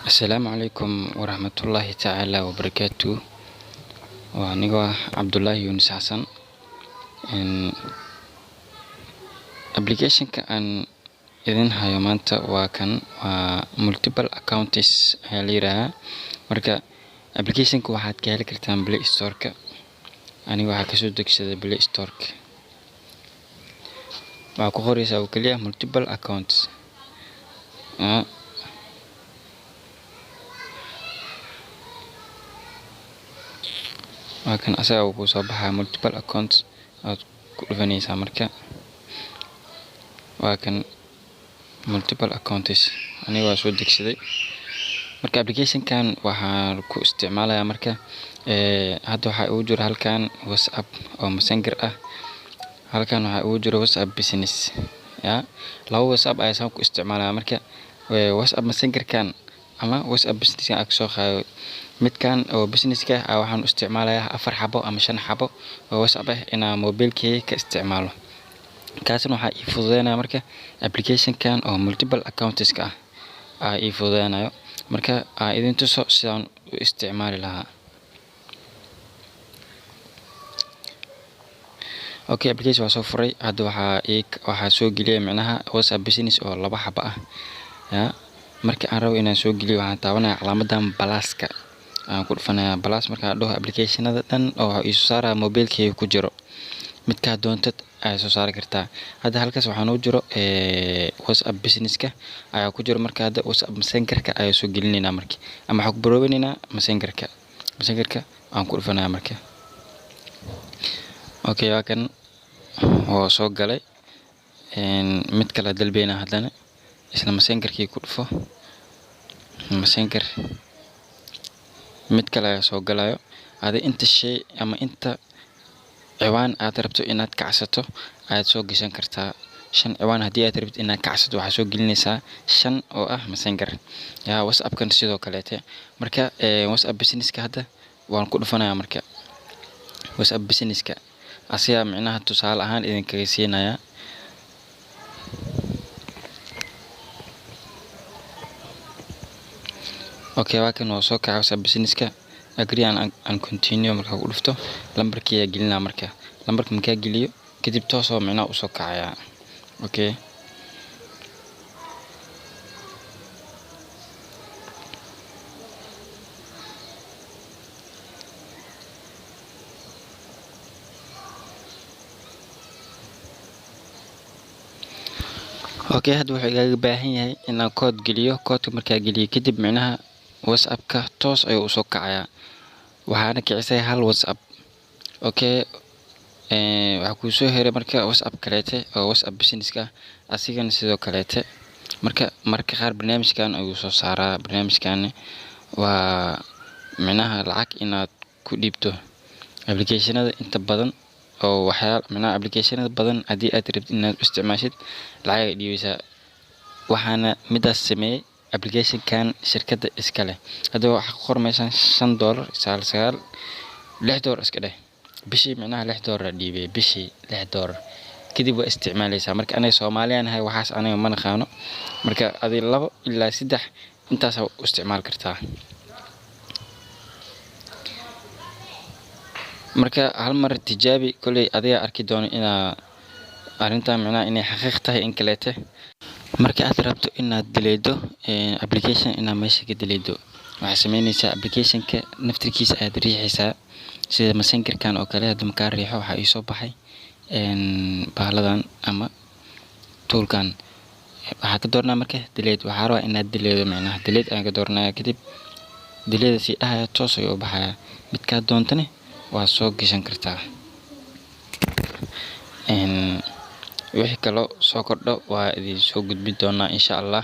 Asalaamu calaykum waraxmatullaahi tacaala wabarakaatu. Waa anigoo ah Cabdullaahi Yuunus Xasan. Applicationka aan idin hayo maanta waa kan, waa multiple accounts ayaa la yiraahaa. Marka applicationka waxaad ka heli kartaan Play Store-ka. Aniga waxaa kasoo degsaday Play Store-ka. Waxaa ku qoreysaa oo keliya multiple accounts. Waa kan, asaga uu kusoo baxaya multiple accounts aad ku dhufanaysaa. Marka waa kan multiple accounts, aniga waa soo degsaday. Marka applicationkan waxaan ku isticmaalayaa, marka hadda waxaa igu jira halkan WhatsApp oo Messenger ah, halkan waxaa igu jira WhatsApp Business. Ya laba WhatsApp ayaa saan ku isticmaalaya. Marka WhatsApp Messengerkan ama WhatsApp Business aan kasoo qaado, midkan oo businesska ah waxaan u isticmaalayaa afar xabo ama shan xabo oo WhatsApp ah inaan mobilkeyga ka isticmaalo. Kaasna waxaa ii fududeynaya marka applicationkan oo multiple accountska ah aa ii fududeynayo. Marka aan idin tuso sidaan u isticmaali lahaa. Okay, application waa soo furay. Hadda waxaa soo geliyay micnaha WhatsApp Business oo laba xabo ah. Ya marka aan rabo inaan soo geliyo, waxaan taabanaya calaamadan pluska aan ku dhufanayaa. Plus markaan dhaho, applicationada dhan oo waxa iisoo saaraya mobilkeyga ku jiro, midkaa doontad ayaa soo saari kartaa. Hadda halkaas waxaa noo jiro WhatsApp Businesska ayaa ku jiro. Marka hadda WhatsApp Messengerka ayaa soo gelinaynaa marka, ama waxaan ku baroobeynaa Messengerka. Messengerka aan ku dhufanaya marka. Okay, waa kan oo soo galay. Mid kale dalbeyna haddana, isla Messengerkii ku dhufo. Messenger mid kale ayaa soo galayo. Adi inta shay ama inta ciwaan aad rabto inaad kacsato ayaad soo gashan kartaa. Shan ciwaan haddii aad rabtid inaad kacsato, waxaad soo gelinaysaa shan oo ah Messenger. Ya WhatsAppkan sidoo kaleete. Marka WhatsApp Businesska hadda waan ku dhufanayaa. Marka WhatsApp Businesska asigaa micnaha tusaale ahaan idinkaga siinaya. Okay, waa kan, waa soo kacay WhatsApp Businesska. Agree and continue markaa ku dhufto, lambarkii ayaa gelinaa. Marka lambarka markaa geliyo kadib, toosoo micnaha usoo kacayaa. Okay, okay, hadda wuxuu igaga baahan yahay inaan code geliyo. Codeka markaa geliyo kadib, micnaha WhatsAppka toos ayuu usoo kacayaa. Waxaana kicisay hal WhatsApp. Okay, waxaa kuu soo heray marka WhatsApp kaleete oo WhatsApp Businesska ah, asigana sidoo kaleete. Marka marka qaar barnaamijkan ayuu soo saaraa. Barnaamijkan waa micnaha lacag inaad ku dhiibto applicationada inta badan oo waxyaal micnaha applicationada badan haddii aad rabtid inaad u isticmaashid, lacag ay dhiibaysaa. Waxaana midaas sameeyey applicationkan shirkadda iska leh. Hadda waxaa ku qormaysaan $5 9 9, $6 iska dheh bishii. Micnaha $6 aa dhiibay bishii, $6 kadib waa isticmaaleysaa. Marka aniga Soomaaliyaan ahay, waxaas aniga ma naqaano. Marka adi labo ilaa saddex intaasaa u isticmaali kartaa. Marka hal mar tijaabi, kolley adiga arki doono inaa arrintan micnaha inay xaqiiq tahay in kaleete. Marka aad rabto inaad dileedo application, inaad meesha ka dileedo, waxaad sameynaysaa applicationka naftirkiisa ayaad riixaysaa, sida Messengerkan oo kale. Hadda markaa riixo, waxaa iisoo baxay bahaladan ama toolkan. Waxaa ka dooranaa marka delete. Waxaa rabaa inaad dileedo, micnaha delete ayaan ka dooranaya. Kadib delete sii dhahaya, toos ayuu u baxayaa. Midkaad doontane waa soo gashan kartaa. Wixii kaloo soo kordho waa idin soo gudbin doonaa, insha Allah.